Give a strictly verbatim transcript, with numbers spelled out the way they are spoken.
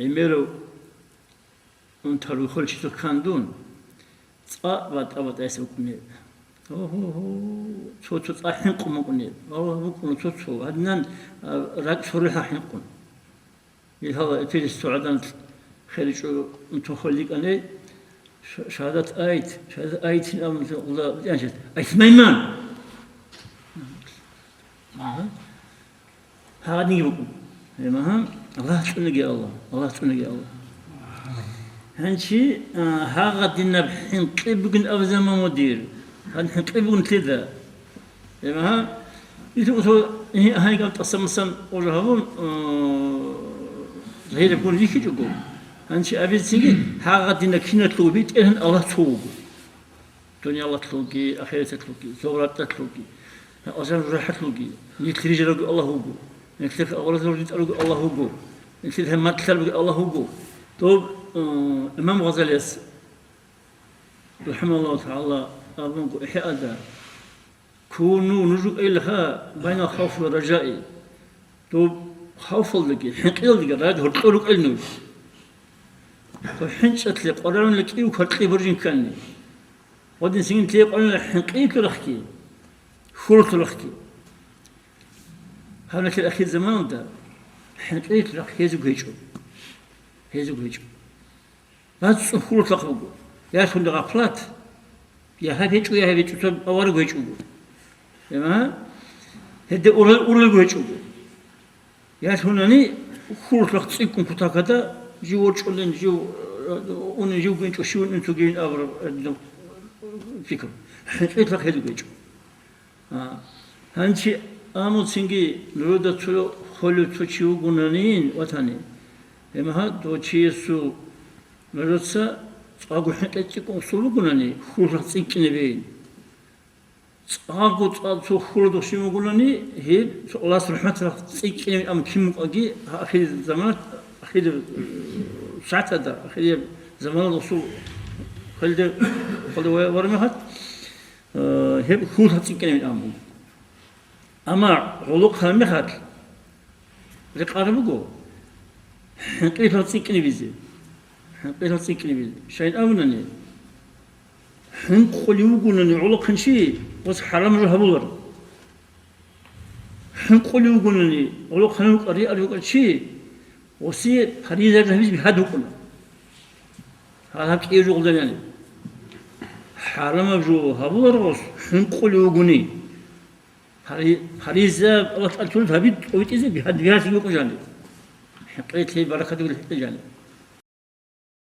гӀемерав унтарухъал чисухъ ккандун, цӀа батӀа-батӀаяс букӀунеб. Гьо-гьо-гьо, цо-цо цӀа хӀинкъун букӀунеб. Гьо, букӀуна цо-цо. Гьадинан, а, ракӀ сорухӀа хӀинкъун. Ил гьала эпирис цо гӀадан херичӀо унтухъал ликӀанай, ша-, шагьадат айт, шагьадат айтин абун, гьалда битӀанчи, айтмайман! Гьагъадинги букӀун. Гьеб магьан, Аллагь цӀунаги Аллагь, Аллагь цӀунаги Аллагь. Гьанчи, а, гьагъадинаб хӀинкъи бугин абиза, мамудир. Гьан хӀинкъи бугин лъида? Гьеб магьан, ил усо, гьаниган тӀасан-масан ожо гьабун, а, гьереккун рихьичӀого. Гьанчи абицинги, гьагъадина киналъул БетӀергьан Аллагь цо вуго. Дуниялалъулги, ахираталъулги, зобраталъулги, гьасул рахӀатлъулги, нилъ рижарав Аллагь вуго, нилъер аваразул ритӀарав Аллагь вуго, нилъер гьамматлъарав Аллагь вуго. Доб, э, имам Гъазалияс, рахӀимагьуллагьу тагӀала, абун буго ИхӀяада: «Куну», нуж рукӀелха, «байна хавфи ва ражаи». Доб хавфалдаги, хӀинкъиялдаги рагӀид гьоркьор рукӀел нуж. Доб хӀинчӀалъе къваригӀуна кӀив кваркьи боржин ккани. Гъодин синин лъикъуна хӀинкъиялъул рахъги, хьулалъул рахъги. Гьаб нилъер ахир заманалда хӀинкъиялъул рахъ гьезуг гьечӀо. Гьезуг гьечӀо. БацӀцӀун хьулалъул рахъ буго. Я лъунда гъафлат, я гьаб гьечӀо, я гьаб гьечӀо, цо авараг гьечӀого. Гьема? Гьедин урал-, уралго гьечӀого. Ялъунани хьулалъул рахъ цӀикӀкӀун кутакада, жив ворчӀулин, жив, э, унин, жив гинчӀо, щивин ун цогивин абураб, э, пикру. ХӀинкъиялъул рахъ гьезуг гьечӀо. А, гьанчи амуцинги нужеда цо холев цо чи вугонанин ватани, гьеб магьа дов чиясул нужеца цӀакъго хӀинкъи цӀикӀкӀун усул бугонани, хьулалъул рахъ цӀикӀкӀинабейин. ЦӀакъго цӀа-, цо хьуладухъ щив вугонани, гьеб цо Аллагьас рахӀматалъ цӀикӀкӀинабин, амма кин мукӀаги, ахир заман, ахир, э, сагӀаталда, ахир заманалда усул хвелде, хвелде ва-, вара мехалъ, э, гьеб хьулалъул рахъ цӀикӀкӀинабин амма. Амма гӀолохъанаб мехалъ, рекъараб буго, хӀинкъиялъул рахъ цӀикӀкӀинабизе. ХӀинкъиялъул рахъ цӀикӀкӀинабизе. Щайин абунани, хӀинкъулев вугонани гӀолохъанчи, гъос хӀарамаб жо гьабуларо. ХӀинкъулев вугонани гӀолохъанав вукӀа, риар вукӀа чи, гъосие паризаби гьабизе бигьад букӀуна. Гьал гьаб кӀияб жо гъолдаяни. ХӀарамаб жо гьабуларо гъос, хӀинкъулев вугони. Пари-, париза Аллагь ТӀала тунат гьаби тӀовитӀизе бигьад-, бигьадиги букӀу жани. ХӀинкъи лъей баракат гури хӀинкъи жани.